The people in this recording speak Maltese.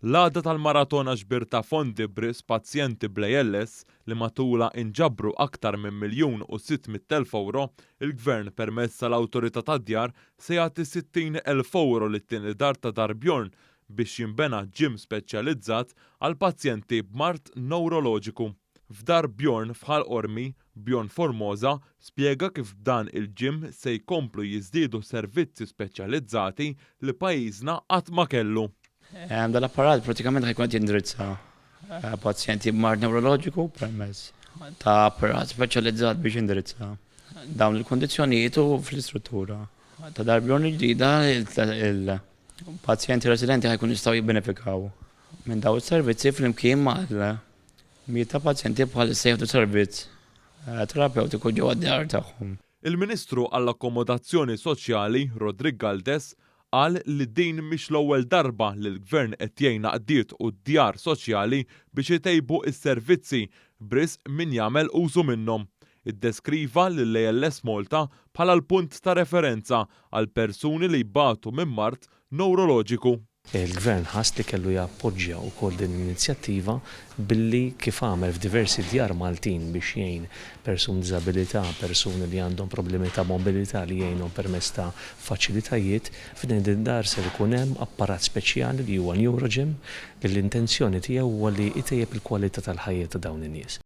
L-għada tal-maratona ġbir ta' fondi b'risq pazjenti bl-ALS li matulha inġabru aktar minn 1,600,000 ewro, il-Gvern permezz tal-Awtorità tad-Djar se jagħti 60,000 ewro lit-tieni dar ta' Dar Bjorn biex jinbena gym speċjalizzat għal pazjenti b'mard newroloġiku. F'Dar Bjorn f'Ħal Qormi, Bjorn Formosa spjega kif b'dan il-gym se jkomplu jiżdiedu servizzi speċjalizzati li pajjiżna qatt ma kellu. Dan l-apparat pratikament ħa jkun qed jindirizza pazjenti b'mard newroloġiku permezz ta' apparat speċjalizzat biex jindirizza dawn il-kundizzjonijiet u fl-istruttura ta' Dar Bjorn il-ġdida il-pazjenti residenti ħa jkunu jistgħu jibbenefikaw minn dawn is-servizzi flimkien mal-mijiet ta' pazjenti bħalissa jieħdu servizz terapewtiku ġewwa d-djar tagħhom. Il-Ministru għall-Akkomodazzjoni Soċjali, Roderick Galdes, qal li din mhix l-ewwel darba li l-Gvern qed jgħin għaqdiet u djar soċjali biex itejbu s-servizzi b'risq min jagħmel użu minnhom. Iddeskriva lill-ALS Malta bħala l-punt ta' referenza għal persuni li jbatu minn mard newroloġiku. Il-Gvern ħass li kellu jappoġġja wkoll din l-inizjattiva billi kif għamel f'diversi djar Maltin biex jgħin persun b'diżabilità, persuni li għandhom problemi ta' mobilità li jgħinhom permezz ta' faċilitajiet, f'din id-dar ser ikun hemm apparat speċjali li huwa Neurogym li l-intenzjoni tiegħu huwa li jtejjeb il-kwalità tal-ħajja ta' dawn in-nies.